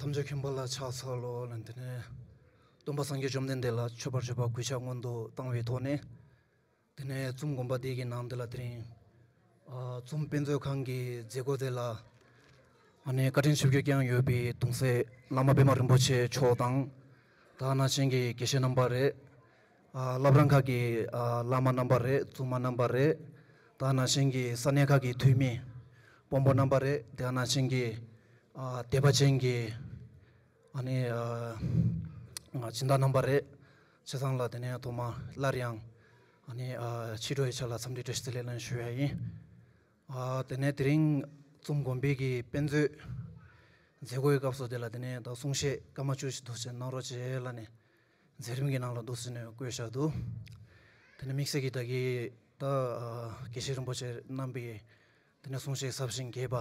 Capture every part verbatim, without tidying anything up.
དཀོན་མཆོག་མཁྱེན་པ་ལ་ཕྱག་འཚལ་ལོ་ལ། དེ་ནས་སྟོན་པ་སངས་རྒྱས་བཅོམ་ལྡན་འདས་ལ་མཆོད་པར་བརྗོད་པ་གུས་ཕྱག་སྔོན་དུ་བཏང་བའི་ཐོག་ནས། དེ་ནས་ཙུམ་དགོན་པ་འདི་གི་ནང་འདི་ལ་དེ་རིང་ཨ་ཙུམ་དཔེ་མཛོད་ཁང་གི་མཛད་སྒོ་དེ་ལ་ཨ་ནི་བཀའ་དྲིན་ཆིབས་བསྒྱུར་བསྐྱངས་ཡོད་པའི་གདུང་སྲས་བླ་མ་པདྨ་རིན་པོ་ཆེ་མཆོག་དང་། ད་ནང་བཞིན་གྱི་དགེ་བཤེས་རྣམ་པ་རེད། ཨ་བླ་བྲང་ཁག་གི་ཨ་བླ་མ་རྣམ་པ་རེད། བཙུན་མ་རྣམ་པ་རེད། ད་ནང་བཞིན་གྱི་ས་གནས་ཁག་གི་འཐུས་མི་དཔོན་པོ་རྣམ་པ་རེད། དེ་ནང་བཞིན་གྱི་ཨ་དད་པ་ཅན་གྱི་ཨ་ནི་ཨ་སྦྱིན་བདག་རྣམ་པ་རེད། བྱས་ཙང་ལ་དེ་ནས་ཐོག་མ་སླར་ཡང་ཨ་ནི་ཨ་ཕྱི་དྲོ་ཡི་ཆ་ལ་འཚམས་འདྲི་བཀྲ་ཤིས་བདེ་ལེགས་ལན་ཞུ་ཡ་ཡིན། ཨ་དེ་ནས་དེ་རིང་ཙུམ་དགོན་པའི་གི་དཔེ་མཛོད་མཛད་སྒོའི་སྐབས་སུ་དེ་ལ་དེ་ནས་ད་གསུང་བཤད་སྐར་མ་བཅུ་ཞིག་འདུག་ཅེས་གནང་རོགས་བྱེད་ལ་ནས་མཛད་རིམ་གྱི་ནང་ལ་འདུག་ཟེར་ནས་བཀོད་བཞག་འདུག་དེ་ནས་དམིགས་བསལ་གྱི་ད་གི་ད་ཨ་དགེ་བཤེས་རིན་པོ་ཆེ་རྣམ་པའི་དེ་ནས་གསུང་བཤད་ཟབ་ཞིང་རྒྱས་པ།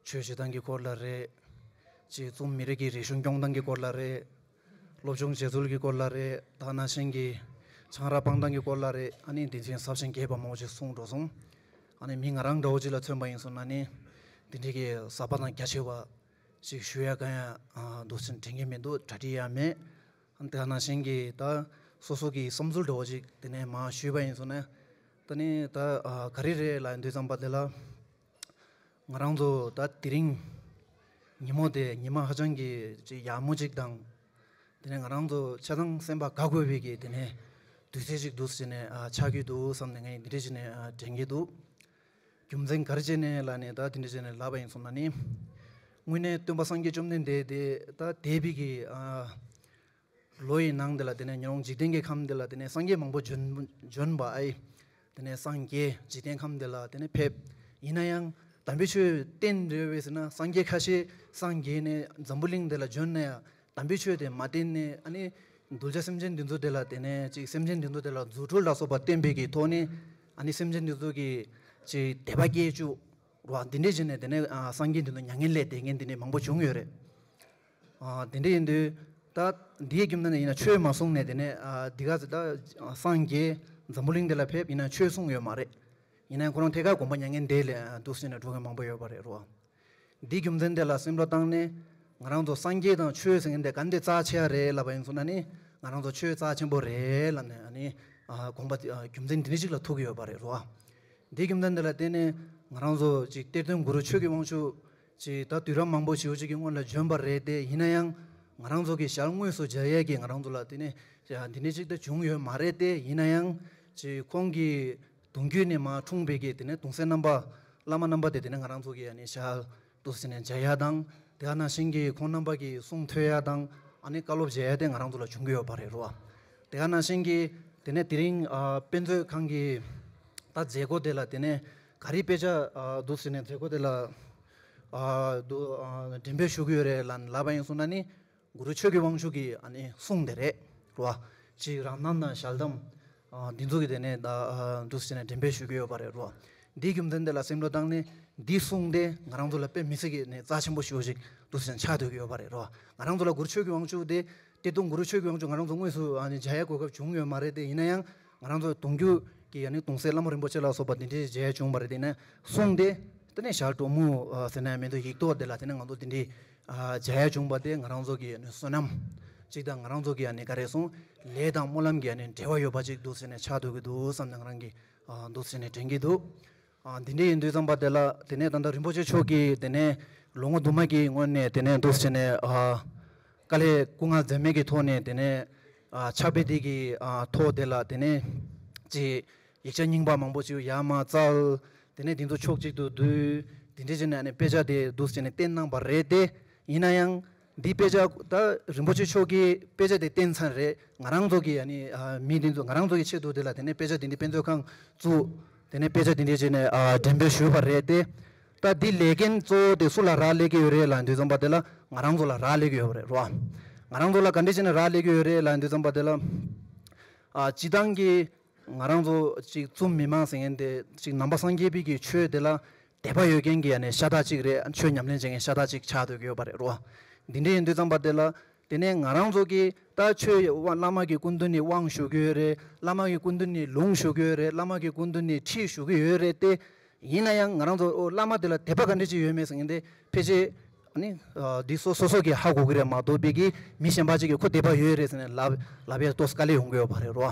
ཆོས་བྱེད་སྟངས་ཀྱི་སྐོར་ལ་རེད། ཅིག་ཙུམ་མི་རིགས་ཀྱི་རིག་གཞུང་སྐྱོང་སྟངས་ཀྱི་སྐོར་ལ་རེད། སློབ་སྦྱོང་བྱེད་ཚུལ་གྱི་སྐོར་ལ་རེད། ད་ནང་བཞིན་གྱི་ཆང་རག་སྤང་སྟངས་ཀྱི་སྐོར་ལ་རེད། ཨ་ནི་དེ་བཞིན་ཟབ་ཞིང་རྒྱས་པ་མང་པོ་ཅིག་གསུངས་འགྲོ་སོང་། ཨ་ནི་མི་ང་རང་འདྲ་བོ་ཅིག་ལ་མཚོན་པ་ཡིན་སོང་ན་ནི་དེ་འདྲའི་གི་ཟབ་པ་དང་རྒྱ་ཆེ་བ་ཅིག་ཞུ་ཡ་གང་ཡང་འདུག་ཟེར་དྲན་གྱི་མི་འདུག་གྲ་སྒྲིག་ཡང་མེད། ཨ་ནི་དེ་ནང་བཞིན་གྱི་ད་སོ་སོ་གི་བསམ་ཚུལ་འདྲ་བོ་ཅིག་དེ་ནས་མར་ཞུས་པ་ཡིན་སོང་ན། ད་ནི་ད་ག་རེ་རེད་ལབ་དུས་ཙམ་པ་དེ་ལ། ང་རང་ཚོ་ད་དེ་རིང་ཉིན་མོ་དེ་ཉི་མ་ཧ་ཅང་གི་ཅིག་ཡག་མོ་ཅིག་དང་། དེ་ནས་ང་རང་ཚོ་ཆ་ཚང་སེམས་པ་དགའ་དགོས་པའི་གི་དེ་ནས་དུས་ཚོད་ཅིག་འདུག་ཟེར་ནས་ཨ་ཆགས་ཀྱི་འདུག་བསམ་ནས་ངས་འདི་འདྲ་བྱས་ནས་ཨ་དྲན་གྱི་འདུག་རྒྱུ་མཚན་ག་རེ་བྱས་ནས་ལབ་ནས་ད་དེ་འདྲ་བྱས་ནས་ལབ་པ་ཡིན་སོང་ན་ནི། དངོས་གནས་སྟོན་པ་སངས་རྒྱས་བཅོམ་ལྡན་འདས་དེ་ད་འདས་པའི་གི་ཨ་ལོ་ཡི་ནང་དེ་ལ་དེ་ནས་ཉོན་མོངས་འཇིག་རྟེན་གྱི་ཁམས་དེ་ལ་དེ་ནས་སངས་རྒྱས་མང་པོ་བྱོན་བྱོན་པ་ཨེ། དེ་ནས་སངས་རྒྱས་འཇིག་རྟེན་ཁམས་དེ་ལ་དེ་ནས་ཕེབས། ཡིན་ན་ཡང་དམ་པའི་ཆོས་བསྟན་རེད་བས་ཟེར་ན་སངས་རྒྱས་ཁ་ཤས་སངས་རྒྱས་ནས་འཛམ་བུ་གླིང་དེ་ལ་བྱོན་ན་ཡང་དམ་པའི་ཆོས་དེ་མ་བསྟན་ནས་ཨ་ནི་གདུལ་བྱ་སེམས་ཅན་འདི་ཚོ་དེ་ལ་དེ་ནས་ཅིག་སེམས་ཅན་འདི་ཚོ་དེ་ལ་རྫུ་འཕྲུལ་ལ་སོགས་པ་བསྟན་པའི་གི་ཐོག་ནས་ཨ་ནི་སེམས་ཅན་འདི་ཚོ་གི་ཅིག་དད་པ་སྐྱེ་བཅུག་རོ། འདི་འདྲས་བྱས་ནས་དེ་ནས་ཨ་སངས་རྒྱས་འདི་ཚོ་མྱ་ངན་ལས་འདས་མཁན་འདི་འདྲས་མང་པོ་བྱུང་ཡོད་རེད། ཨ་དེ་འདྲ་ཡིན་དུས་ད་འདིའི་རྒྱུ་མཚན་ནས་ཡིན་ན་ཆོས་མ་གསུངས་ནས་དེ་ནས་ཨ་འདི་ག་ཚོད་ད་སངས་རྒྱས་འཛམ་བུ་གླིང་འདི་ལ་ཕེབས་ཡིན་ན་ཆོས་གསུངས་ཡོད་མ་རེད། ཡིན་ན་ཁོ་རང་ཐད་ཀར་དགོངས་པ་མྱ་ངན་འདས་ལས་འདུག་ཟེར་ནས་འགྲོ་མཁན་མང་པོ་ཡོད་པ་རེད་རོ། འདིའི་རྒྱུ་མཚན་དེ་ལ་སེམས་བློ་བཏང་ནས་ང་རང་ཚོ་སངས་རྒྱས་དང་ཆོས་ཟེར་མཁན་དེ་ག་འདྲ་རྩ་ཆེ་བ་རེད་ལབ་པ་ཡིན་སོང་ན་ནི་ང་རང་ཚོ་ཆོས་རྩ་ཆེན་པོ་རེད་ལབ་ནས་ཨ་ནི་ཨ་དགོངས་པ་དེ་ཨ་རྒྱུ་མཚན་འདི་འདྲ་ཞིག་ལ་ཐུག་གི་ཡོད་པ་རེད་རོ། འདིའི་རྒྱུ་མཚན་འདི་ལ་བརྟེན་ནས་ང་རང་ཚོ་ཅིག་གཏེར་སྟོན་གུ་རུ་ཆོས་ཀྱི་དབང་ཕྱུག་ཅིག་ད་དུས་རབས་མང་པོ་ཞེ་པོ་ཅིག་གི་སྔོན་ལ་བྱོན་པ་རེད་དེ། ཡིན་ན་ཡང་ང་རང་ཚོ་གི་ཞལ་དངོས་སུ་མཇལ་ཡས་ཀྱི་ང་རང་ཚོ་ལ་དེ་ནས་འདི་ནས་ཅིག་ད་བྱུང་ཡོད་མ་རེད་དེ། ཡིན་ན་ཡང་ཅིག་ཁོང་གི་གདུང་རྒྱུད་ནས་མར་འཁྲུངས་པའི་གི་དེ་ནས་གདུང་སྲས་རྣམ་པ་བླ་མ་རྣམ་པ་དེ་དེ་ནས་ང་རང་ཚོ་གི་ཨ་ནི་ཞལ་འདུག་ཟེར་ནས་མཇལ་ཡ་དང་། དེ་ག་ནང་བཞིན་གྱི་ཁོང་རྣམ་པ་གི་གསུང་ཐོས་ཡ་དང་ཨ་ནི་བཀའ་སློབ་མཇལ་ཡ་དེ་ང་རང་ཚོ་ལ་བྱུང་གི་ཡོད་པ་རེད་རོ། དེ་ག་ནང་བཞིན་གྱི་དེ་ནས་དེ་རིང་ཨ་དཔེ་མཛོད་ཁང་གི་ད་མཛད་སྒོ་དེ་ལ་དེ་ནས་ག་རེ་དཔེ་ཆ་ཨ་འདུག་ཟེར་ནས་མཛད་སྒོ་དེ་ལ་ཨ་འདུག་ཨ་འགྲེམས་སྤེལ་ཞུ་གི་ཡོད་རེད་ལབ་ལབ་པ་ཡིན་སོང་ན་ནི་གུ་རུ་ཆོས་ཀྱི་དབང་ཕྱུག་གི་ཨ་ནི་གསུང་དེ་རེད་རོ། ཅིག་རང་རྣམ་དང་ཞལ་གདམས་ཨ་འདི་ཚོ་གི་དེ་ནས་ད་ཨ་འདུག་ཟེར་ནས་འགྲེམས་སྤེལ་ཞུ་གི་ཡོད་པ་རེད་རོ། འདིའི་རྒྱུ་མཚན་དེ་ལ་སེམས་བློ་བཏང་ནས་འདིའི་གསུང་དེ་ང་རང་ཚོ་ལ་དཔེ་མི་སྲིད་ཀྱི་ནས་རྩ་ཆེན་པོ་ཞེ་པོ་ཞིག་འདུག་ཟེར་ནས་ཆགས་སྡོད་ཀྱི་ཡོད་པ་རེད་རོ། ང་རང་ཚོ་ལ་གུ་རུ་ཆོས་ཀྱི་དབང་ཕྱུག་དེ་གཏེར་སྟོན་གུ་རུ་ཆོས་ཀྱི་དབང་ཕྱུག་ང་རང་ཚོ་དངོས་སུ་ཨ་ནི་མཇལ་ཡ་གོ་སྐབས་བྱུང་ཡོད་མ་རེད་དེ། ཡིན་ན་ཡང་ང་རང་ཚོ་གདུང་རྒྱུད་ཀྱི་ཨ་ནི་གདུང་སྲས་བླ་མ་རིན་པོ་ཆེ་ལ་སོགས་པ་དེ་འདྲའི་མཇལ་ཡ་བྱུང་བ་རེད་དེ། ཡིན་ན་གསུང་དེ་དེ་ནས་ཞལ་དྲོ་མོ་ཟེར་ན་ཡང་མི་འདུག་ཡིག་ཐོག་དེ་ལ་དེ་ནས་ང་ཚོ་དེ་འདྲའི་ཨ་མཇལ་ཡ་བྱུང་བ་དེ་ང་རང་ཚོ་གི་ཨ་ནི་བསོད་ནམས་གཅིག་དང་ང་རང་ཚོ་གི་ཨ་ནི་ག་རེ་སོང་ལས་དང་སྨོན་ལམ་གྱི་ཨ་ནི་འབྲེལ་བ་ཡོད་པ་ཅིག་འདུག་ཟེར་ནས་ཆགས་སྡོད་ཀྱི་འདུག་བསམ་ནས་ང་རང་གིས་ཨ་འདུག་ཟེར་ནས་དྲན་གྱི་འདུག་ཨ་འདི་འདྲ་ཡིན་དུས་ཙམ་པ་དེ་ལ་དེ་ནས་ད་ལྟ་རིན་པོ་ཆེ་མཆོག་གིས་དེ་ནས་ལོ་ངོ་དུ་མ་གི་སྔོན་ནས་དེ་ནས་འདུག་ཟེར་ནས་ཨ་དཀའ་ལས་སྐུ་ངལ་འཛེམས་མེད་ཀྱི་ཐོག་ནས་དེ་ནས་ཨ་ཕྱག་དཔེ་དེ་གི་ཨ་ཐོག་དེ་ལ་དེ་ནས་ཅིག་ཡིག་ཆ་རྙིང་པ་མང་པོ་ཅིག་ཡར་མར་བཙལ། དེ་ནས་དེ་ཚོ་ཕྱོགས་གཅིག་ཏུ་བསྡུས། དེ་འདྲ་བྱས་ནས་ཨ་ནི་དཔེ་ཆ་དེ་འདུག་ཟེར་ནས་བསྟན་གནང་པ་རེད་དེ། ཡིན་ན་ཡང་འདི་དཔེ་ཆ་ད་རིན་པོ་ཆེ་མཆོག་གིས་དཔེ་ཆ་དེ་བསྟན་ཚར་རེད། ང་རང་ཚོ་གི་ཨ་ནི་ཨ་མི་དེ་ཚོ་ང་རང་ཚོ་གི་ཆེད་དུ་དེ་ལ་དེ་ནས་དཔེ་ཆ་དེ་འདི་དཔེ་མཛོད་ཁང་བཙུགས། དེ་ནས་དཔེ་ཆ་དེ་འདྲ་བྱས་ནས་ཨ་འགྲེམས་སྤེལ་ཞུས་པ་རེད་དེ། ད་འདི་ལས་འགན་གཙོ་བོ་དེ་སུ་ལ་རག་ལས་ཀྱི་ཡོད་རེད་ལབ་དུས་ཙམ་པ་དེ་ལ་ང་རང་ཚོ་ལ་རག་ལས་ཀྱི་ཡོད་རེད་རོ། ང་རང་ཚོ་ལ་ག་འདྲ་བྱས་ནས་རག་ལས་ཀྱི་ཡོད་རེད་ལབ་དུས་ཙམ་པ་དེ་ལ་ཨ་སྤྱི་བཏང་གི་ང་རང་ཚོ་ཅིག་ཙུམ་མི་མང་ཟེར་མཁན་དེ་ཅིག་ནང་པ་སངས་རྒྱས་པའི་གི་ཆོས་དེ་ལ་དད་པ་ཡོད་མཁན་གྱི་ཨ་ནི་ཤ་སྟག་ཅིག་རེད། ཆོས་ཉམས་ལེན་བྱེད་མཁན་ཤ་སྟག་ཅིག་ཆགས་སྡོད་ཀྱི་ཡོད་པ་རེད་རོ། འདི་འདྲ་ཡིན་དུས་ཙམ་པ་དེ་ལ་དེ་ནས་ང་རང་ཚོ་གི་ད་ཆོས་བླ་མ་གི་སྐུ་མདུན་ནས་དབང་ཞུ་གི་ཡོད་རེད། བླ་མ་གི་སྐུ་མདུན་ནས་ལུང་ཞུ་གི་ཡོད་རེད། བླ་མ་གི་སྐུ་མདུན་ནས་ཁྲིད་ཞུ་གི་ཡོད་རེད་དེ། ཡིན་ན་ཡང་ང་རང་ཚོ་ཨོ་བླ་མ་དེ་ལ་དད་པ་ག་འདྲ་ཅིག་ཡོད་མེད་ཟེར་མཁན་དེ་ཕལ་ཆེར་ ནི་འདི་སོ་སོ་སོ་གིས་ཧ་གོ་གི་རེད་མ་གཏོགས་པའི་གི་མི་གཞན་པ་ཅིག་གིས་ཁོ་དད་པ་ཡོད་རེད་ཟེར་ནས་ལབ་ལབ་ཡས་ཏོག་ཙམ་དཀའ་ལས་ཡོང་གི་ཡོད་པ་རེད་རོ།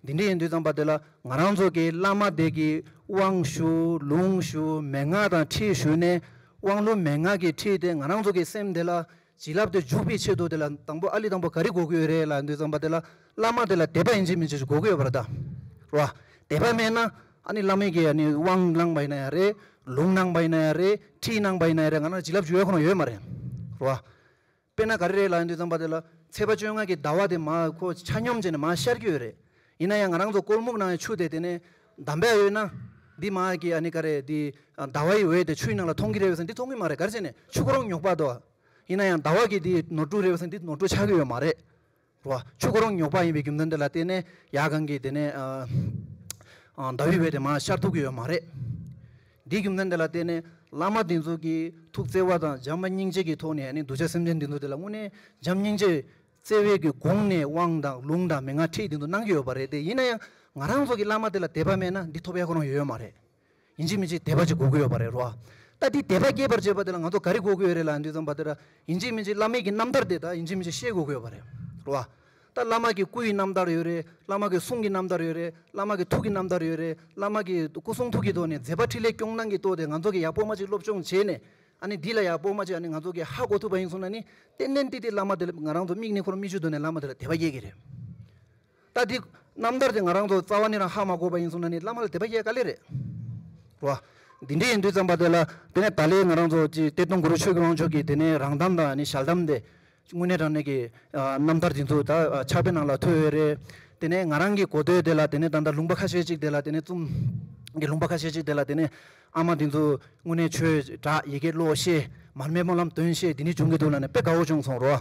འདི་འདྲ་ཡིན་དུས་ཙམ་པ་དེ་ལ་ང་རང་ཚོ་གི་བླ་མ་དེ་གི་དབང་ཞུ་ལུང་ཞུ་མན་ངག་དང་ཁྲིད་ཞུས་ནས་དབང་ལུང་མན་ངག་གི་ཁྲིད་དེ་ང་རང་ཚོ་གི་སེམས་དེ་ལ་བྱིན་རླབས་དེ་འཇུག་པའི་ཆེད་དུ་དེ་ལ་དང་པོ་ཨ་ལི་དང་པོ་ག་རེ་དགོས་ཀྱི་ཡོད་རེད་ལབ་དུས་ཙམ་པ་དེ་ལ་བླ་མ་དེ་ལ་དད་པ་ཡིན་གཅིག་མིན་གཅིག་དགོས་ཀྱི་ཡོད་པ་རེད་ད། རོ། དད་པ་མེད་ན་ཨ་ནི་བླ་མས་ཀྱི་ཨ་ནི་དབང་གནང་པ་ཡིན་ན་ཡང་རེད། ལུང་གནང་པ་ཡིན་ན་ཡང་རེད། ཁྲིད་གནང་པ་ཡིན་ན་ཡང་རེད། ང་རང་བྱིན་རླབས་འཇུག་ཡ་ཁོ་རང་ཡོད་མ་རེད། རོ། དཔེར་ན་ག་རེ་རེད་ལབ་ཡོང་དུས་ཙམ་པ་དེ་ལ་ཚེས་པ་བཅོ་ལྔ་གི་ཟླ་བ་དེ་མར་ཁོ་ཆ་སྙོམས་བྱས་ནས་མར་ཤར་གྱི་ཡོད་རེད། ཡིན་ན་ཡང་ང་རང་ཚོ་སྒོར་མོ་ནང་ཆུ་དེ་དེ་ནས་འདམ་པ་ཡོད་ན། འདི་མར་གྱི་ཨ་ནི་ག་རེ་འདི་ཟླ་བ་ཡི་འོད་དེ་ཆུའི་ནང་ལ་མཐོང་གི་རེད་བས་ཟེར་འདི་མཐོང་གི་མ་རེད། ག་རེ་བྱས་ནས་ཆུ་ཁོ་རང་རྙོག་པ་འདུག་ཡིན་ན་ཡང་ཟླ་བ་གི་འདི་ནོར་འཁྲུལ་རེད་བས་ཟེར་འདི་ནོར་འཁྲུལ་ཆགས་ཀྱི་ཡོད་མ་རེད། རོ། ཆུ་ཁོ་རང་རྙོག་པ་ཡིན་པའི་རྒྱུ་མཚན་དེ་ལ་བརྟེན་ནས་ཡར་གང་གི་དེ་ནས་ཟླ་བའི་འོད་དེ་མར་ཤར་ཐུབ་ཀྱི་ཡོད་མ་རེད། འདིའི་རྒྱུ་མཚན་དེ་ལ་བརྟེན་ནས་བླ་མ་དེ་ཚོ་གི་ཐུགས་བརྩེ་བ་དང་བྱམས་པ་སྙིང་རྗེ་གི་ཐོག་ནས་ཨ་ནི་གདུལ་བྱ་སེམས་ཅན་དེ་ཚོ་དེ་ལ་དངོས་གནས་བྱམས་སྙིང་རྗེ་བརྩེ་བའི་གི་སྒོ་ནས་དབང་དང་ལུང་དང་མན་ངག་ཁྲིད་དེ་ཚོ་གནང་གི་ཡོད་པ་རེད་དེ། ཡིན་ན་ཡང་ང་རང་ཚོ་གི་བླ་མ་དེ་ལ་དད་པ་མེད་ན་འདི་ཐོབ་ཡ་ཁོ་རང་ཡོད་མ་རེད། ཡིན་གཅིག་མིན་གཅིག་དད་པ་ཅིག་དགོས་ཀྱི་ཡོད་པ་རེད་རོ། ད་འདི་དད་པ་སྐྱེད་པར་བྱེད་པ་དེ་ལ་ང་ཚོ་ག་རེ་དགོས་ཀྱི་ཡོད་རེད་ལབ་དུས་ཙམ་པ་དེ་ལ་ཡིན་གཅིག་མིན་གཅིག་བླ་མའི་གི་རྣམ་ཐར་དེ་ད་ཡིན་གཅིག་མིན་གཅིག་ཤེས་དགོས་ཀྱི་ཡོད་པ་རེད་རོ། ད་བླ་མ་གི་སྐུ་ཡི་རྣམ་ཐར་ཡོད་རེད། བླ་མ་གི་གསུང་གི་རྣམ་ཐར་ཡོད་རེད། བླ་མ་གི་ཐུགས་ཀྱི་རྣམ་ཐར་ཡོད་རེད། བླ་མ་གི་སྐུ་གསུང་ཐུགས་ཀྱི་ཐོག་ནས་མཛད་པ་འཕྲིན་ལས་སྐྱོང་སྟངས་ཀྱི་ཐོག་དེ་ང་ཚོ་གི་ཡག་པོ་མ་ཅིག་སློབ་སྦྱོང་བྱས་ནས་ཨ་ནི་འདི་ལ་ཡག་པོ་མ་ཅིག་ཨ་ནི་ང་ཚོ་གི་ཧ་གོ་ཐུབ་པ་ཡིན་སོང་ན་ནི་ཏན་ཏན་ཏིག་ཏིག་བླ་མ་དེ་ལ་ང་རང་ཚོ་མིག་ནས་ཁོ་རང་མིག་ཆུ་བཏོན་ནས་བླ་མ་དེ་ལ་དད་པ་སྐྱེ་གི་རེད། ད་འདི་རྣམ་ཐར་དེ་ང་རང་ཚོ་རྩ་བ་ནས་རང་ཧ་མ་གོ་བ་ཡིན་སོང་ན་ནི་བླ་མ་ལ་དད་པ་སྐྱེ་དཀའ་ལས་རེད། རོ། འདི་འདྲ་ཡིན་དུས་ཙམ་པ་དེ་ལ་དེ་ནས་ད་ལས་ང་རང་ཚོ་ཅི་གཏེར་སྟོན་གུ་རུ་ཆོས་ཀྱི་དབང་ཕྱུག་གི་དེ་ནས་རང་གདམས་དང་ནི་ཞལ་གདམས་དེ་དངོས་གནས་དྲང་གནས་ཀྱི་རྣམ་ཐར་དེ་ཚོ་ད་ཕྱག་དཔེ་ནང་ལ་ཐོས་ཡོད་རེད། དེ་ནས་ང་རང་གི་གོ་ཐོས་དེ་ལ་དེ་ནས་ད་ལྟ་ལུང་པ་ཁ་ཤས་ཅིག་དེ་ལ་དེ་ནས་ཙུམ་གི་ལུང་པ་ཁ་ཤས་ཅིག་དེ་ལ་དེ་ནས་ཨ་མ་དེ་ཚོ་དངོས་གནས་ཆོས་གྲགས་ཡི་གེ་ཀློག་ཤེས་མར་མེ་སྨོན་ལམ་འདོན་ཤེས་དེ་ནས་བྱུང་གི་འདུག་ལབ་ནས་དཔེ་དགའ་བོ་བྱུང་སོང་རོ།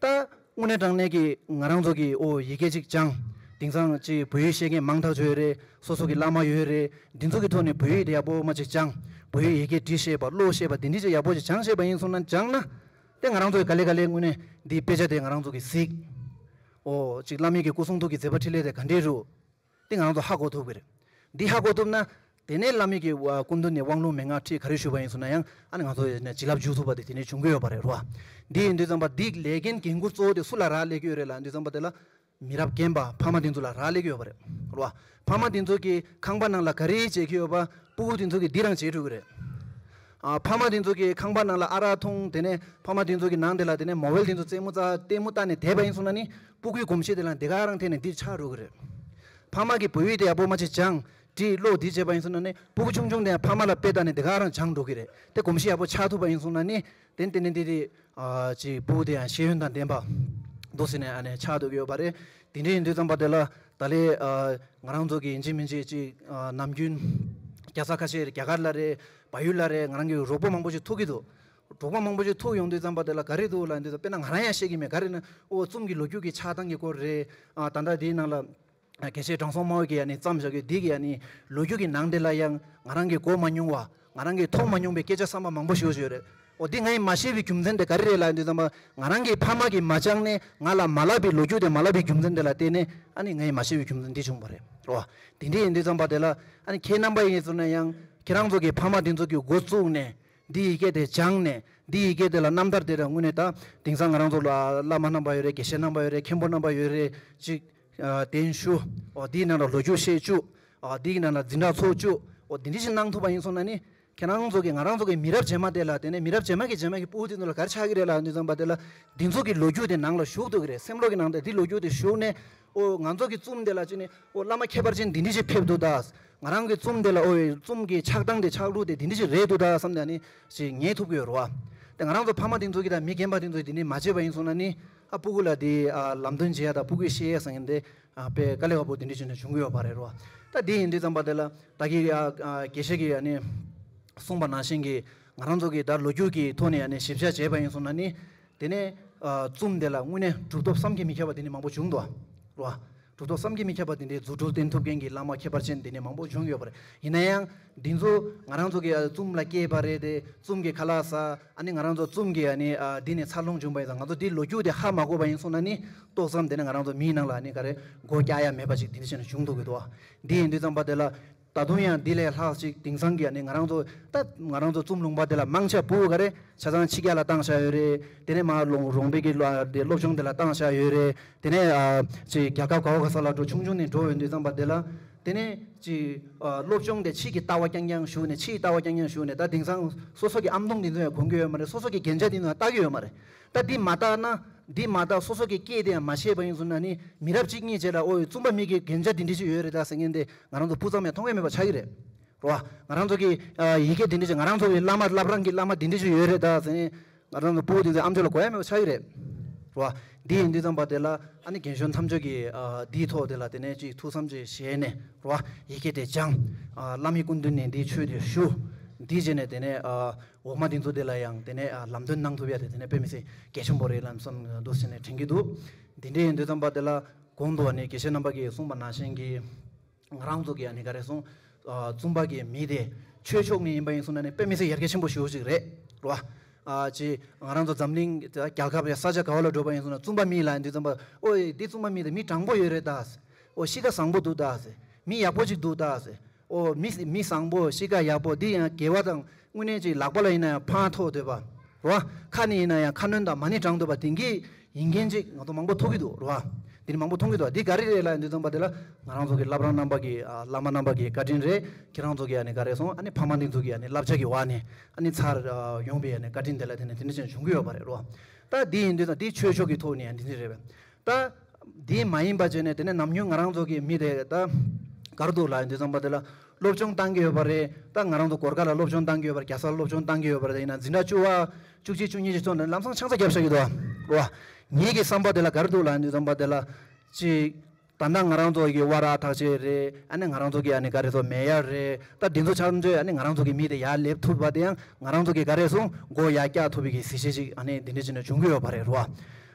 ད། དངོས་གནས་དྲང་གནས་ཀྱི་ང་རང་ཚོ་གི་ཨོ་ཡི་གེ་གཅིག་སྦྱང་། དེང་སང་ཅིག་བོད་ཡིག་ཤེས་མཁན་མང་ཐག་ཆོད་རེད། སོ་སོ་གི་བླ་མ་ཡོད་རེད། འདི་ཚོ་གི་ཐོག་ནས་བོད་ཡིག་དེ་ཡག་པོ་མ་ཅིག་སྦྱང་། བོད་ཡིག་ཡི་གེ་འབྲི་ཤེས་པ་ཀློག་ཤེས་པ་འདི་འདྲ་ཅིག་ཡག་པོ་ཅིག་སྦྱང་ཤེས་པ་ཡིན་སོང་ན་སྦྱང་ན། དེ་ང་རང་ཚོ་གི་ག་ལེ་ག་ལེ་དངོས་གནས་འདི་དཔེ་ཆ་དེ་ང་རང་ཚོ་གི་གཟིགས། ཨོ་ཅིག་བླ་མའི་གི་སྐུ་གསུང་ཐུགས་ཀྱི་མཛད་པ་འཕྲིན་ལས་དེ་ག་འདྲས་རུ། འདི་ང་རང་ཚོ་ཧ་གོ་ཐུབ་ཀྱི་རེད། འདི་ཧ་གོ་ཐུབ་ན། དེ་ནས་བླ་མའི་གི་སྐུ་མདུན་ནས་དབང་ལུང་མན་ངག་ཁྲིད་ག་རེ་ཞུས་པ་ཡིན་སོང་ན་ཡང་ཨ་ནི་ང་ཚོ་ཡིན་ན་བྱིན་རླབས་འཇུག་ཐུབ་པ་དེ་དེ་ནས་བྱུང་གི་ཡོད་པ་རེད་རོ། འདི་ཡིན་དུས་ཙམ་པ་འདི་ལས་འགན་འགན་འཁུར་གཙོ་བོ་དེ་སུ་ལ་རག་ལས་ཀྱི་ཡོད་རེད་ལབ་དུས་ཙམ་པ་དེ་ལ་མི་རབས་རྒན་པ་ཕ་མ་དེ་ཚོ་ལ་རག་ལས་ཀྱི་ཡོད་པ་རེད་རོ། ཕ་མ་དེ་ཚོ་གིས་ཁང་པ་ནང་ལ་ག་རེ་བྱེད་ཀྱི་ཡོད་པ་སྤུ་གུ་དེ་ཚོ་གིས་འདི་རང་བྱེད་ཐུབ་ཀྱི་རེད། ཨ་ཕ་མ་དེ་ཚོ་གིས་ཁང་པ་ནང་ལ་ཨ་རག་འཐུང་དེ་ནས་ཕ་མ་དེ་ཚོ་གི་ནང་དེ་ལ་དེ་ནས་མོ་བེལ་དེ་ཚོ་རྩེད་མོ་རྩེ་ལྟད་མོ་ལྟ་ནས་བསྡད་པ་ཡིན་སོང་ན་ནི་སྤུ་གུའི་གོམས་གཤིས་དེ་ལ་འདི་ག་རང་འཐེན་ནས་འདི་ཆགས་འགྲོ་གི་རེད། ཕ་མ་གིས་བོད་ཡིག་དེ་ཡག་པོ་མ་ཅིག་སྦྱང་། བྲིས་ཀློག་འདི་བྱས་པ་ཡིན་སོང་ན་ནི་སྤུ་གུ་ཆུང་ཆུང་དེ་ཡང་ཕ་མ་ལ་དཔེ་ལྟ་ནས་འདི་ག་རང་སྦྱང་འགྲོ་གི་རེད། དེ་གོམས་གཤིས་ཡག་པོ་ཆགས་ཐུབ་པ་ཡིན་སོང་ན་ནི་དེ་ནི་དེ་ནི་དེ་དེ་ཨ་ཅིག་སྤུ་གུ་དེ་ཡང་ཤེས་ཡོན་དང་ལྡན་པ་འདུག་ཟེར་ནས་ཨ་ནི་ཆགས་འདུག་གི་ཡོད་པ་རེད། དེ་འདྲ་ཡིན་དུས་ཙམ་པ་དེ་ལ་ད་ལས་ཨ་ང་རང་ཚོ་གི་ཡིན་གཅིག་མིན་གཅིག་ཅིག་ཨ་ནམ་རྒྱུན་རྒྱལ་ས་ཁ་ཤས་རྒྱ་གར་ལ་རེད། བལ་ཡུལ་ལ་རེད། ང་རང་གི་རོགས་པ་མང་པོ་ཞིག་ཐུག་གི་འདུག་རོགས་པ་མང་པོ་ཞིག་ཐུག་ཡོང་དུས་ཙམ་པ་དེ་ལ་ག་རེ་འདུག་ལབ་དུས་ཙམ་དཔེར་ན་ང་རང་ཡང་ཤེས་ཀྱི་མེད། ག་རེ་ན་ཨོ་རྩོམ་གྱི་ལོ་རྒྱུས་ཀྱི་ཆགས་སྟངས་ཀྱི་སྐོར་རེད། ཨ་ད་ལྟ་དེའི་ནང་ལ་དགེ་བཤེས་དྲང་སྲོང་དམའ་བོ་གིས་ཡང་ནི་བརྩམས་བཞག་གི་འདི་གི་ཡང་ནི་ལོ་རྒྱུས་ཀྱི་ནང་དེ་ལ་ཡང་ང་རང་གིས་གོ་མ་མྱོང་བ་ང་རང་གིས་མཐོང་མ་མྱོང་པའི་སྐད་ཆ་བསམ་པ་མང་པོ་ཞིག་ཡོད་རེད། ཨོ་འདི་ངས་མ་ཤེས་པའི་རྒྱུ་མཚན་དེ་ག་རེ་རེད་ལབ་དུས་ཙམ་པ་ང་རང་གི་ཕ་མ་གིས་མ་སྦྱངས་ནས་ང་ལ་མ་ལབ་པའི་ལོ་རྒྱུས་དེ་མ་ལབ་པའི་རྒྱུ་མཚན་དེ་ལ་བརྟེན་ནས་ཨ་ནི་ངས་མ་ཤེས་པའི་རྒྱུ་མཚན་འདི་བྱུང་བ་རེད། ཨོ་དེ་འདྲ་ཡིན་དུས་ཙམ་པ་དེ་ལ་ཨ་ནི་ཁྱེད་རྣམ་པ་ཡིན་ཚོ་ན་ཡང་ཁྱེད་རང་ཚོ་གི་ཕ་མ་དེ་ཚོ་གི་འགོ་བཙུགས་ནས། འདི་ཡི་གེ་དེ་སྦྱངས་ནས་འདི་ཡི་གེ་དེ་ལ་རྣམ་ཐར་དེ་ར་དངོས་གནས་ད་དེང་སང་ང་རང་ཚོ་ལ་བླ་མ་རྣམ་པ་ཡོད་རེད། དགེ་བཤེས་རྣམ་པ་ཡོད་རེད། མཁན་པོ་རྣམ་པ་ཡོད་རེད། ཅིག་ཨ་གདན་ཞུ། འོ་འདིའི་ནང་ལ་ལོ་རྒྱུས་བཤད་བཅུག་འོ་འདིའི་ནང་ལ་འཛིན་གྲྭ་ཚོགས་བཅུག་འོ་འདི་འདྲ་ཞིག་གནང་ཐུབ་པ་ཡིན་སོང་ན་ནི་ཁྱེད་རང་ཚོ་གི་ང་རང་ཚོ་གི་མི་རབས་རྗེས་མ་དེ་ལ་དེ་ནས་མི་རབས་རྗེས་མ་གི་རྗེས་མ་གི་སྤུ་གུ་དེ་ཚོ་ལ་ག་རེ་ཆགས་ཀྱི་རེད་ལབ་དུས་ཙམ་པ་དེ་ལ་འདི་ཚོ་གི་ལོ་རྒྱུས་དེ་ནང་ལ་ཞུགས་ཐུབ་ཀྱི་རེད། སེམས་ལོ་གི་ནང་དེ་འདི་ལོ་རྒྱུས་དེ་ཞུགས་ནས། ཨོ་ང་ཚོ་གི་ཙུམ་དེ་ལ་ཅི་ནས་ཨོ་བླ་མ་ཁྱད་པར་ཅན་འདི་འདྲ་ཞིག་ཕེབས་འདུག་ད། ང་རང་གི་ཙུམ་དེ་ལ་ཨོ་ཙུམ་གི་ཆགས་སྟངས་དེ་ཆགས་ལུགས་དེ་འདི་འདྲ་ཞིག་རེད་འདུག་ད་བསམ་ནས་ནི་ཞིག་ངེས་ཐུབ་ཀྱི་ཡོད་རེད་བ། དེ་ང་རང་ཚོ་ཕ་མ་དེ་ཚོ་གི་དང་མི་རྒན་པ་དེ་ཚོ་དེ་ནས་མ་བྱས་པ་ཡིན་སོང་ན་ནི་ཨ་སྤུ་གུ་ལ་དེ་ཨ་ལམ་སྟོན་བྱེད་ཡ་དང་སྤུ་གུ་ཤེས་ཡ་ཟེར་མཁན་དེ་ཨ་དཔེ་དཀའ་ལས་ཁག་པོ་དེ་འདྲ་ཞིག་ནས་བྱུང་གི་ཡོད་པ་རེད་རེད་བ། ད་དེ་ཡིན་དུས་ཙམ་པ་དེ་ལ་ད་གི་ཨ་ཨ་དགེ་བཤེས་ཀྱི་ཨ་ནི་གསུངས་པ་ནང་བཞིན་གྱི་ང་རང་ཚོ་གི་ད་ལོ་རྒྱུས་ཀྱི་ཐོག་ནས་ཨ་ནི་ཞིབ་ཆ་བྱས་པ་ཡིན་སོང་ན་ནི། དེ་ནས་ཨ་ཙུམ་དེ་ལ་དངོས་གནས་གྲུབ་ཐོབ་བསམ་གྱིས་མི་ཁྱབ་པ་དེ་འདྲ་མང་པོ་བྱུང་འདུག་རོ། གྲུབ་ཐོབ་བསམ་གྱིས་མི་ཁྱབ་པ་དེ་འདྲའི་རྫུ་འཕྲུལ་བསྟན་ཐུབ་མཁན་གྱི་བླ་མ་ཁྱད་པར་ཅན་དེ་འདྲ་མང་པོ་བྱུང་ཡོད་པ་རེད། ཡིན་ན་ཡང་འདི་ཚོ་ང་རང་ཚོ་གི་ཨ་ཙུམ་ལ་སྐྱེས་པ་རེད་དེ་ཙུམ་གྱི་ཁ་ལག་ཟ་ཨ་ནི་ང་རང་ཚོ་ཙུམ་གྱི་ཨ་ནི་ཨ་འདི་ནས་འཚར་ལོངས་བྱུང་པ་ཡིན་ཙང་ང་ཚོ་འདི་ལོ་རྒྱུས་དེ་ཧ་མ་གོ་བ་ཡིན་སོང་ན་ནི་ཏོག་ཙམ་དེ་ནས་ང་རང་ཚོ་མིའི་ནང་ལ་ཨ་ནི་ག་རེ་སྒོ་རྒྱག་ཡ་མེད་པ་ཅིག་དེ་འདྲ་བྱས་ནས་བྱུང་འདུག་གི་འདུག་འདི་ཡིན་དུས་ཙམ་པ་དེ་ལ། ད་དུང་ཡང་འདི་ལས་ལྷག་ཅིག་དེང་སང་གི་ཨ་ནི་ང་རང་ཚོ་ད་ང་རང་ཚོ་ཙུམ་ལུང་པ་དེ་ལ་མང་ཆེ་བ་ཕྲུ་གུ་ག་རེ་ཆ་ཚང་ཕྱི་རྒྱལ་ལ་བཏང་བཞག་ཡོད་རེད། དེ་ནས་མར་ལུང་རོང་པའི་གི་སློབ་སློབ་སྦྱོང་དེ་ལ་བཏང་བཞག་ཡོད་རེད། དེ་ནས་ཨ་ཅིག་རྒྱལ་ཁབ་ག་བ་ག་ས་ལ་འགྲོ་ཆུང་ཆུང་ནས་འགྲོ་ཡོང་དུས་ཙམ་པ་དེ་ལ། དེ་ནས་ཅིག་ཨ་སློབ་སྦྱོང་དེ་ཕྱི་གི་ལྟ་བ་རྐྱང་རྐྱང་ཞུགས་ནས་ཕྱིའི་ལྟ་བ་རྐྱང་རྐྱང་ཞུགས་ནས་ད་དེང་སང་སོ་སོ་གི་ཨམ་གདོང་དེ་ཚོ་ཡང་གོན་གི་ཡོད་མ་རེད། སོ་སོ་གི་རྒྱན་ཆ་དེ་ཚོ་ཡང་བཏགས་ཀྱི་ཡོད་མ་རེད། ད་འདི་མ་བཏགས་ན་འདི་མ་བཏགས་སོ་སོ་གི་སྐད་དེ་ཡང་མ་ཤེས་པ་ཡིན་སོང་ན་ནི་མི་རབས་གཅིག་གཉིས་རྗེས་ལ་ཨོ་ཙུམ་པ་མི་གི་རྒྱན་ཆ་དེ་འདྲ་ཞིག་ཡོད་རེད་ད་ཟེར་མཁན་དེ་ང་རང་ཚོ་སྤུ་ཙམ་ཡང་མཐོང་གི་མེད་པ་ཆགས་ཀྱི་རེད། རོ། ང་རང་ཚོ་གི་ཨ་ཡི་གེ་དེ་འདྲ་ཞིག་ང་རང་ཚོ་གི་བླ་མ་བླ་བྲང་གི་བླ་མ་དེ་འདྲ་ཞིག་ཡོད་རེད་ད་ཟེར་ནས་ང་རང་ཚོ་སྤུ་གུ་དེ་ཚོའི་ཨམ་ཅོག་ལ་གོ་ཡ་མེད་པ་ཆགས་ཀྱི་རེད། རོ། འདི་ཡིན་དུས་ཙམ་པ་དེ་ལ་ཨ་ནི་རྒན་གཞོན་ཐམས་ཅད་ཀྱིས་ཨ་འདིའི་ཐོག་དེ་ལ་དེ་ནས་ཅིག་ཐུགས་བསམ་ཅིག་བཞེས་ནས་རོ། ཡི་གེ་དེ་སྦྱང་། ཨ་བླ་མའི་སྐུ་མདུན་ནས་འདིའི་ཆོས་དེ་ཞུ། འདི་བྱས་ནས་དེ་ནས་ཨ་འོག་མ་དེ་ཚོ་དེ་ལ་ཡང་དེ་ནས་ཨ་ལམ་སྟོན་གནང་ཐུབ་ཡ་དེ་དེ་ནས་དཔེ་མི་སྲིད་གལ་ཆེན་པོ་རེད་ལབ་བསམ་འདུག་ཟེར་ནས་དྲན་གྱི་འདུག་འདི་འདྲ་ཡིན་དུས་ཙམ་པ་དེ་ལ་གོང་དུ་ཨ་ནི་དགེ་བཤེས་རྣམ་པ་གིས་གསུངས་པ་ནང་བཞིན་གྱི། ང་རང་ཚོ་གི་ཨ་ནི་ག་རེ་སོང་། ཨ་ཙུམ་པ་གི་མི་དེ་ཆོས་ཕྱོགས་ནས་ཡིན་པ་ཡིན་སོང་ན་ནི་དཔེ་མི་སྲིད་ཡར་རྒྱས་ཆེན་པོ་ཞེ་པོ་ཅིག་རེད་རོ། ཨ་ཅི་ང་རང་ཚོ་འཛམ་གླིང་རྒྱལ་ཁབ་ཡ་ས་ཆ་ག་བ་ལ་འགྲོ་པ་ཡིན་སོང་ན་ཙུམ་པ་མི་ལ་ཡིན་དུས་ཙམ་པ་ཨོ་ཡེ་འདི་ཙུམ་པ་མི་དེ་མི་དྲང་པོ་ཡོད་རེད་ད། ཨོ་གཤིས་ཀ་བཟང་པོ་འདུག་ད། མི་ཡག་པོ་ཅིག་འདུག་ད། ཨོ་མི་མི་བཟང་པོ་གཤིས་ཀ་ཡག་པོ་འདི་ཡང་དགེ་བ་དང་དངོས་གནས་ཅིག་ལག་པ་ལ་ཡིན་ན་ཡང་འཕང་ཐོགས་འདོད་པ་རོ། ཁ་ནས་ཡིན་ན་ཡང་ཁ་སྣོན་དང་མ་ཎི་བགྲང་འདོད་པ་དེང་གི་ཡིན་མཁན་ཅིག་ང་ཚོ་མང་པོ་མཐོང་གི་འདུག་རོ། འདི་ནི་མང་པོ་མཐོང་གི་འདུག་འདི་ག་རེ་རེད་ལབ་ཡིན་དུས་ཙམ་པ་དེ་ལ་ང་རང་ཚོ་གི་བླ་བྲང་རྣམ་པ་གི་ཨ་བླ་མ་རྣམ་པ་གི་བཀའ་དྲིན་རེད། ཁྱེད་རང་ཚོ་གི་ཨ་ནི་ག་རེ་སོང་ཨ་ནི་ཕ་མ་འདི་ཚོ་གི་ཨ་ནི་བསླབ་བྱ་གི་འོག་ནས་ཨ་ནི་ཚར་ཨ་ཡོང་པའི་ཨ་ནི་བཀའ་དྲིན་དེ་ལ་དེ་ནི་དེ་འདྲ་ཅན་བྱུང་གི་ཡོད་པ་རེད་རོ། ད་འདི་ཡིན་དུས་ཙམ་འདི་ཆོས་ཕྱོགས་ཀྱི་ཐོག་ནས་ཨ་འདི་འདྲ་རེད་པས། ད་འདི་མ་ཡིན་པ་བྱས་ནས་དེ་ནས་ནམ་རྒྱུན་ང་རང་ཚོ་གི་མི་དེ་ད་ག་རེ་འདུག་ལབ་ཡིན་དུས་ཙམ་པ་དེ་ལ། སློབ་སྦྱོང་བཏང་གི་ཡོད་པ་རེད། ད་ང་རང་ཚོ་གོར་ཁ་ལ་སློབ་སྦྱོང་བཏང་གི་ཡོད་པ་རེད། རྒྱལ་སར་སློབ་སྦྱོང་བཏང་གི་ཡོད་པ་རེད། ད་ཡིན་ན་འཛིན་གྲྭ་བཅུ་པ་བཅུ་གཅིག་བཅུ་གཉིས་ཀྱི་ཚོ་ནས་ལམ་སང་ཆང་ས་བརྒྱབ་བཞག་གི་འདུག་རོ། ངེད་ཀྱི་བསམ་པ་དེ་ལ་ག་རེ་འདུག་ལབ་ཡིན་དུས་ཙམ་པ་དེ་ལ། ཅིག་ད་ལྟ་ང་རང་ཚོ་གི་ཝ་ར་ཐག་ཆོད་རེད། ཨ་ནི་ང་རང་ཚོ་གི་ཨ་ནི་ག་རེ་ཚོ་མེ་ཡར་རེད། ད་འདི་ཚོ་ཆ་ཚང་ཚོས་ཨ་ནི་ང་རང་ཚོ་གི་མི་དེ་ཡར་སླེབས་ཐུབ་པ་དེ་ཡང་ང་རང་ཚོ་གི་ག་རེ་སོང་མགོ་ཡར་བཀྱག་ཐུབ་པའི་གི་གཟི་བརྗིད་ཅིག་ཨ་ནི་འདི་འདྲ་ཅིག་ནས་བྱུང་གི་ཡོད་པ་རེད་རོ།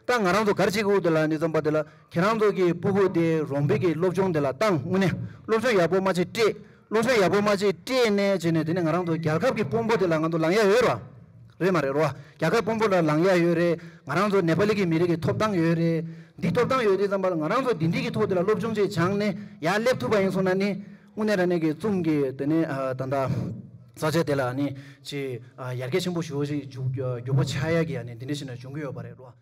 ད་ང་རང་ཚོ་ག་རེ་བྱེད་དགོས་འདུག་ལབ་ཡིན་དུས་ཙམ་པ་དེ་ལ། ཁྱེད་རང་ཚོ་གི་སྤུ་གུ་དེ་རོང་པའི་གི་སློབ་སྦྱོང་དེ་ལ་བཏང་། དངོས་གནས་སློབ་སྦྱོང་ཡག་པོ་མ་ཅིག་སྤྲད། སློབ་སྦྱོང་ཡག་པོ་མ་ཅིག་སྤྲད་ནས་བྱས་ནས་དེ་ནས་ང་རང་ཚོ་རྒྱལ་ཁབ་ཀྱི་དཔོན་པོ་དེ་ལ་ང་ཚོ་ལངས་ཡ་ཡོད་ར། རེད་མ་རེད་རོ། རྒྱལ་ཁབ་དཔོན་པོ་ལ་ལངས་ཡ་ཡོད་རེད། ང་རང་ཚོ་ནེ་པ་ལི་གི་མི་རིགས་ཀྱི་ཐོབ་ཐང་ཡོད་རེད། འདི་ཐོབ་ཐང་ཡོད་དུས་ཙམ་པ་ལ་ང་རང་ཚོ་འདི་འདྲི་གི་ཐོག་དེ་ལ་སློབ་སྦྱོང་ཅིག་སྦྱངས་ནས་ཡར་སླེབས་ཐུབ་པ་ཡིན་སོང་ན་ནི། དངོས་གནས་རང་གནས་ཀྱི་ཙུམ་གྱི་དེ་ནས་ཨ་ད་ལྟ་ས་ཆ་དེ་ལ་ནི་ཅིག་ཨ་ཡར་རྒྱས་ཆེན་པོ་ཞེ་པོ་ཞིག་འགྱུར་འགྱུར་བ་ཆགས་ཡ་གི་ཨ་ནི་འདི་འདྲ་ཞིག་ན་བྱུང་གི་ཡོད་པ་རེད་རོ།